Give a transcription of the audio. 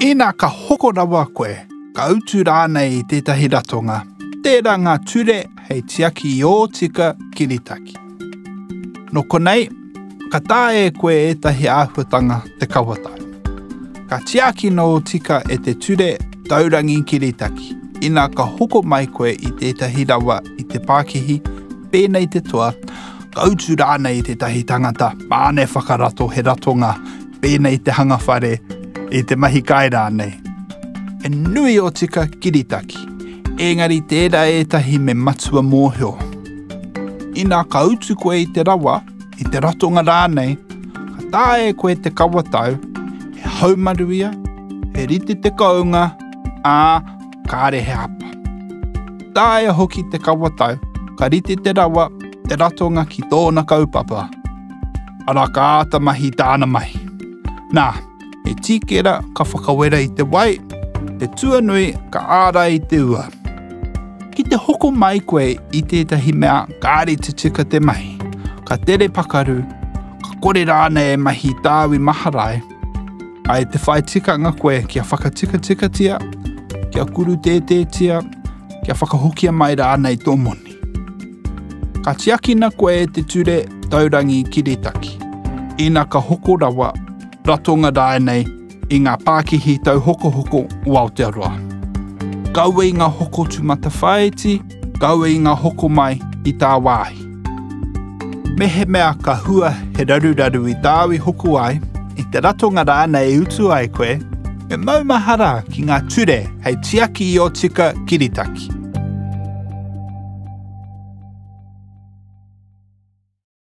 Ina ka hoko rawa koe, ka utu rānei i tētahi ratonga, tērā ngā ture hei tiaki i ō tika kiritaki. Nō konei, ka taea e koe ētahi āhuatanga te kawatau. Ka tiakina ō tika e te ture taurangi kiritaki, ina ka hoko mai koe i tētahi rawa i te pākihi, pēnei te toa, ka utu rānei i tētahi tangata māna e whakarato he ratonga pēnei te hanga whare, i te mahi kai rānei. He nui ō tika kiritaki, engari tērā ētahi me matua mōhio. Inā ka utu koe i te rawa, i te ratonga rānei, ka taea e koe te kawatau, he haumaru ia, he rite te kounga, ā, kāre he hapa. Taea hoki te kawatau, ka rite te rawa, te ratonga ki tōna kaupapa. Arā ka āta mahi tāna mahi. Nā, he tīkera ka whakawera i te wai, he tuanui ka ārai i te ua. Ki te hoko mai koe i tētahi mea kāre te tika te mahi, ka tere pakaru, ka kore rānei e mahi tāu i mahara ai, ai te whai tikanga koe kia whakatikatikatia, kia kurutētētia, kia whakahokia mai rānei tō moni. Ka tiakina koe e te ture taurangi kiritaki, ina ka hoko rawa, ratonga rānei i ngā pākihi tauhokohoko o Aotearoa. Kaua i ngā hoko tūmatawhāiti, kaua i ngā hoko mai i tāwāhi. Mehemea ka hua he raruraru i tāu i hoko ai, i te ratonga rānei i utu ai koe, me maumahara ki ngā ture hei tiaki i ō tika kiritaki.